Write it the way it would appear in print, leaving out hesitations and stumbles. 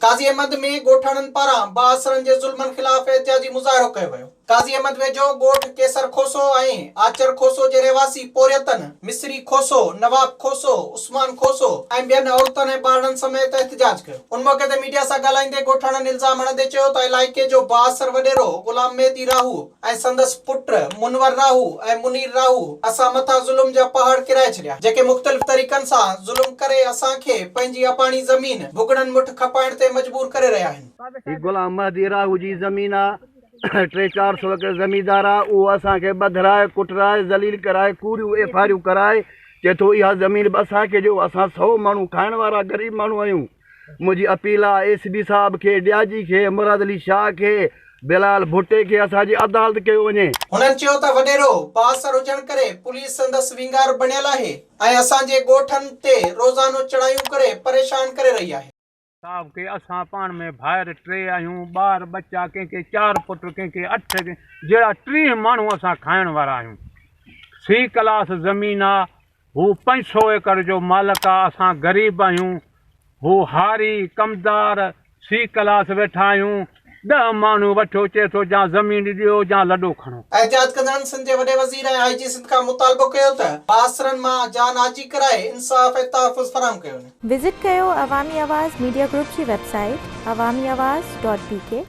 قاضي احمد ۾ ڳوٺاڻن پاران بااثرن جي ظلمن خلاف احتجاجي مظاهرو ڪيو ويو. قاضي احمد ويجهو ڳوٺ قيصر کوسو ۽ آچر کوسو جي رهواسي پورهيتن مصري کوسو، نواب کوسو، عثمان کوسو ۽ ٻين عورتن ۽ ٻارڙن سميت احتجاج ڪيو. ان موقعي تي ميڊيا سان ڳالهائيندي ڳوٺاڻن الزام هڻندي چيو ته علائقي جو بااثر وڏيرو غلام مهدي راهو ۽ سندس پٽ منور راهو ۽ منير راهو اسان مٿان ظلم جا پهاڙ ڪيرائي ڇڏيا جيڪي مختلف طريقن سان ظلم ڪري اسان کي پنهنجي اباڻي زمين ڀڳڙن مٺ کپائڻ تي مجبور ڪري رهيا آهن. هي غلام مهدي راهو جي زمين آ ٽي چار سو ايڪڙ زميندار آ اهو اسان کي ٻڌرائي ڪٽرائي ذليل ڪرائي ڪوڙيون ايف آريون ڪرائي چئي ٿو اها زمين به اسان کي ڏيو اسان سو ماڻهو کائڻ وارا غريب ماڻهو آهيون منهنجي اپيل آ ايس بي صاحب کي ڊي I جي کي مراد علي شاهه کي بلال ڀٽي کي اسان جي عدالت ڪيو وڃي. هنن چيو ته وڏيرو بااثر هجڻ ڪري پوليس سندس وينگار بڻيل آهي ۽ اسان جي ڳوٺن تي روزانو چڙهايون ڪري پريشان ڪري رهي آهي. صاحب کي اسان پاڻ ۾ ڀائر ٽي آهيون، ٻار ٻچا ڪنهن کي چار پٽ ڪنهن کي اٺ جهڙا 30 ماڻهو اسان کائڻ وارا آهيون. سي ڪلاس زمين آ، هو 500 ايڪڙ جو مالڪ آ، اسان غريب آهيون، هو هاري ڪمدار سي ڪلاس ويٺا آهيون، ڏهه ماڻهو وٺيو چئي ٿو جان زمين ڏيو جان لڏو کڻو. احتجاج ڪندڙن سنڌ جي وڏي وزير ۽ آء جي سنڌ کان مطالبو ڪيو ته بااثرن مان جان آجي ڪرائي انصاف ۽ تحفظ فراهم ڪيو وڃي. وزٽ ڪيو عوامي آواز ميڊيا گروپ جي website Awami Awaz dot B K.